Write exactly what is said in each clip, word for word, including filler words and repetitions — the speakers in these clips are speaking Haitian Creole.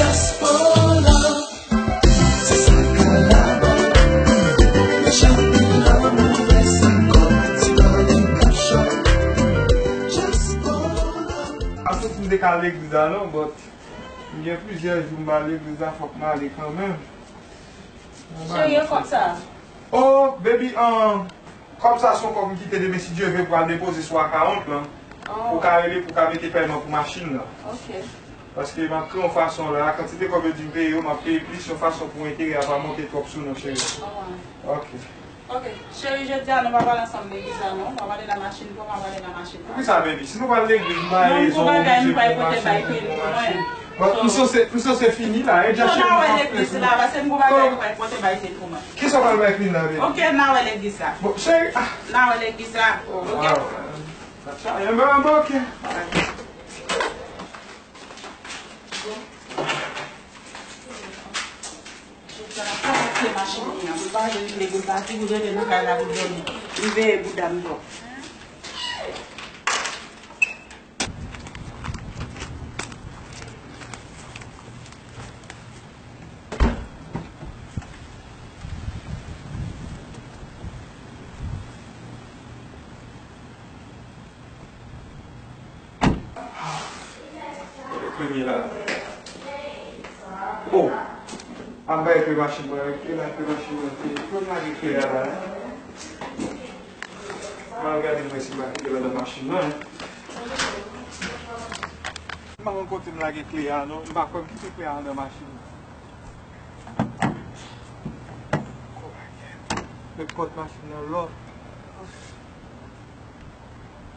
Diaspora, se sa k al la bòl. Nan chapit lanmou, vèsè kòb, ti bòl e kachòt. Diaspora. A soti m te ka al legliz la non, but m gen plizyè jou m pa al legliz la, fòk m ale kanmenm. Cheri, e kòb sa? Oh, baby, um, kòb sa se yon kòb m kite demen, si Dye vle, pou al depoze sou akawont lan. Oh. Pou ka rele, pou ka mete pèman pou machin lan. Ok. Paske m ap kreye yon fason la, kantite kòb yo di m peye yo, m ap peye plis, yon fason pou enterè a pa monte twòp sou nou, cheri. Oh, wow. Ok. Ok. Cheri, jodi a nou pa pale ansanm legliz la non. M ap ale nan machin pa w, m ap ale nan machin pa w. Poukisa, baby? Si nou pral legliz, m pa ale. Non, m gon bagay m pral pote bay Queen pou mwen. But m sanse, m sanse fini la, e dja cheri. N a wè legliz la, paske m gon bagay m pral pote bay Queen pou mwen. Kisa w pral bay Queen la, baby? Ok, n a wè legliz la. Bon, cheri, ah. N a wè legliz la. Oh, ok. Wow. Sa, sa, e, bon, bon, ok. Jodi a, m ap kite machin li an. Pou l pa vin regle, pou l pa toujou rete nan kay la pou l dòmi. M veye bouda m twòp. Kote premye la? Oh! An ba kle machin mwen, kle la, kle machin mwen, kle, kle la, kle la la. M al gade mwen si m pa kite l anndan machin nan. M pa konn kote m lage kle a non, m pa kwè m kite kle a anndan machin nan. Met pòt machin nan lòk.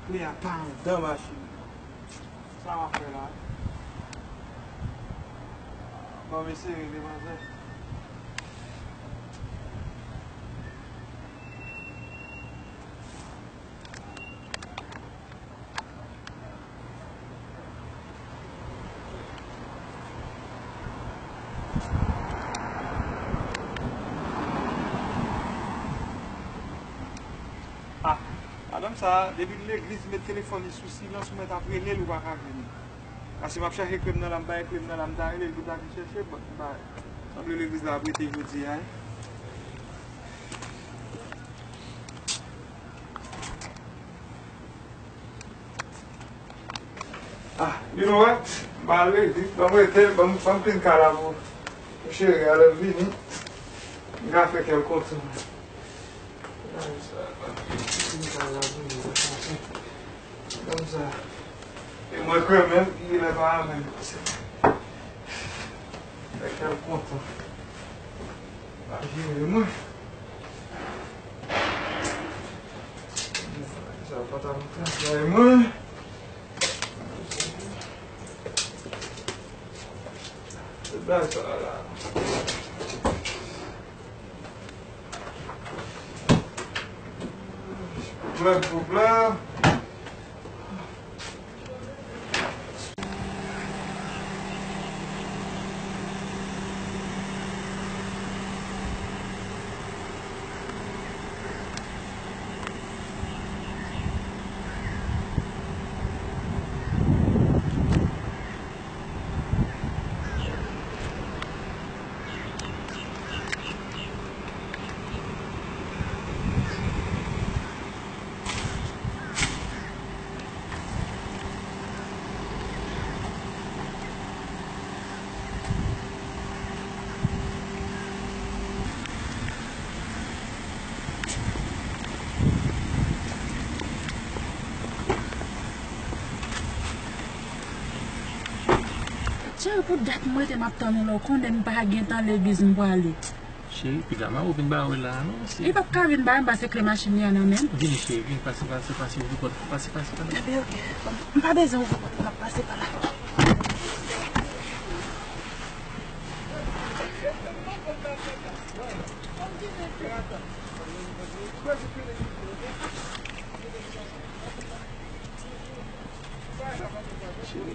Kle a pa anndan machin nan. Sa w ap fè la? Ban m eseye, demwazèl. Ah, madanm sa, depi l legliz, li met telefòn li sou silans, ou mèt ap rele l, ou pa ka jwenn li. Paske m ap chache kle m nan la, m bay kle m nan la, m ta rele l pou l ta vin chèche, but m pa, sanble legliz la ap rete jodi a, wi. Ah, you know what? M pa al legliz, ban m rete, ban m, ban m plen kay la pou, pou cheri a lè l vini. M ka fè kè l kontan. Ban m sa, ban m plen kay la pou li, ban m sa. E mwen krenmen, li lè pa menm. Fè kè l kontan. Pa jere mwen. Sa pa ta travay mwen. Se blag sa la. Pwoblèm, pwoblèm. Cheri, pou dat mwen te m ap tann ou la, ou konnen m pa gentan legliz m prale. Cheri, piga ma ou vin ba ou la non. Li p ap ka vin ba m, pase kle machin li an nan men m. Vini cheri, vini, pase, pase, pase, ouvri pòt, pase, pase, pase. Ebyen, ok. M pa bezwen ouvri pòt, m ap pase pa la. Cheri,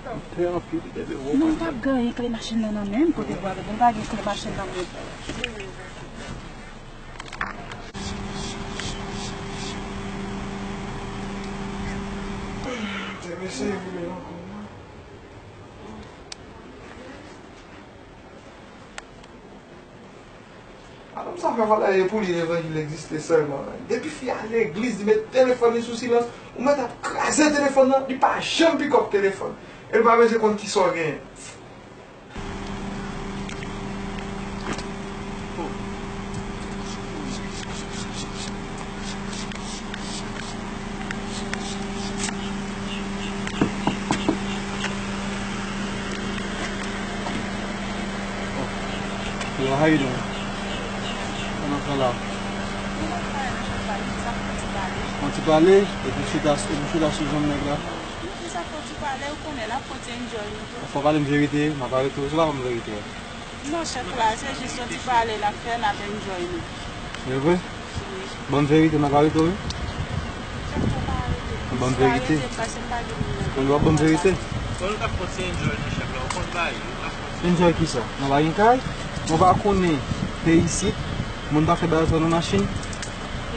m pè anpil, bebe, ou konprann. Non, m p ap gen anyen, kle machin nan nan men m, kote pral, m pa gen kle machin nan men m. Mesye, vle ankò. Madanm sa fè valè e pou li levanjil egziste sèlman. Depi fi a legliz, li met telefòn li sou silans, ou mèt ap kraze telefòn nan, li pa janm pick up telefòn. E li pa bezwen konn kisa w genyen. Hello, how you doing? Kòman sa la? Yon ti pale, epi chita, epi chita sou zòn nèg la. Ki sa fè w ti pale, ou konnen n ap kontinye enjoy nou tou. Fò w pale m verite, m ap arete w, se pa ban m verite. Non, chèf la, se jis yon ti pale n ap fè, n ap enjoy nou. E vre? Wi. Ban m verite, m ap arete w, wi. Chèf la pa arete. Ban m verite. Arete m, paske m pa gen moun nan. Ban m verite. Bon, nou t ap kontinye enjoy nou, chèf la, ou konn bagay, nou t ap kontinye. Enjoy kisa? Nou pa gen kay? Nou pa konnen peyi isit? Moun pa fè bagay sa nan machin?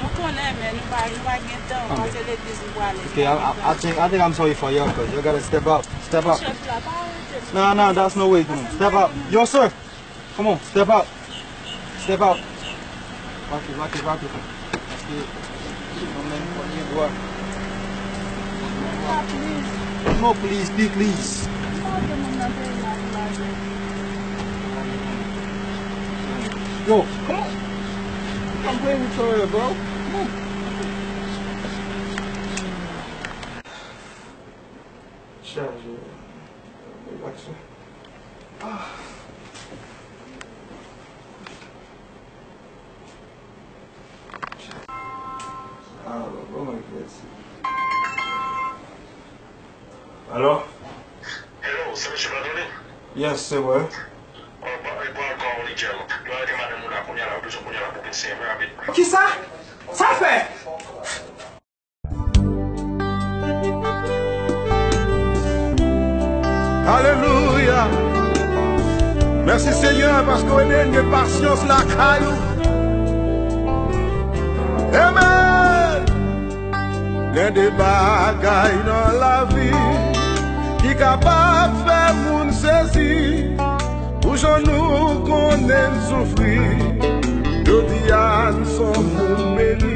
Nou konnen, men nou pa, nou pa gen tan, paske legliz nou prale. Okay, I, I, I think, I think I'm sorry for you, 'cause you gotta step up. Step up. Chèf la, pa arete m. No, no, that's no way, come on. Step up. Yo, sir. Come on, step up. Step up. Vake, vake, vake. Paske, mwen menm, mwen gen dwa. No, please, be please. Yo, come on. Stop playing with your head, bro. Come on. Chaje. Relax. Ah. Ah, bon, bon, bon, yes. Alo? Hello, se mesye Bradley? Yes, se mwen. Oh, ba, e, ba, ba, on the gel. Yo arete madanm ou la, kounye a la, bezwen kounye a la pou medsen, vre rapid. Kisa? Sa l fè? Alelouya. Mèsi, Senyè, paske w ede n gen pasyans lakay ou. Amen. Gen de bagay nan lavi ki kapab fè moun sezi. Pou jan nou konnen n soufri, jodi a n s on moun beni.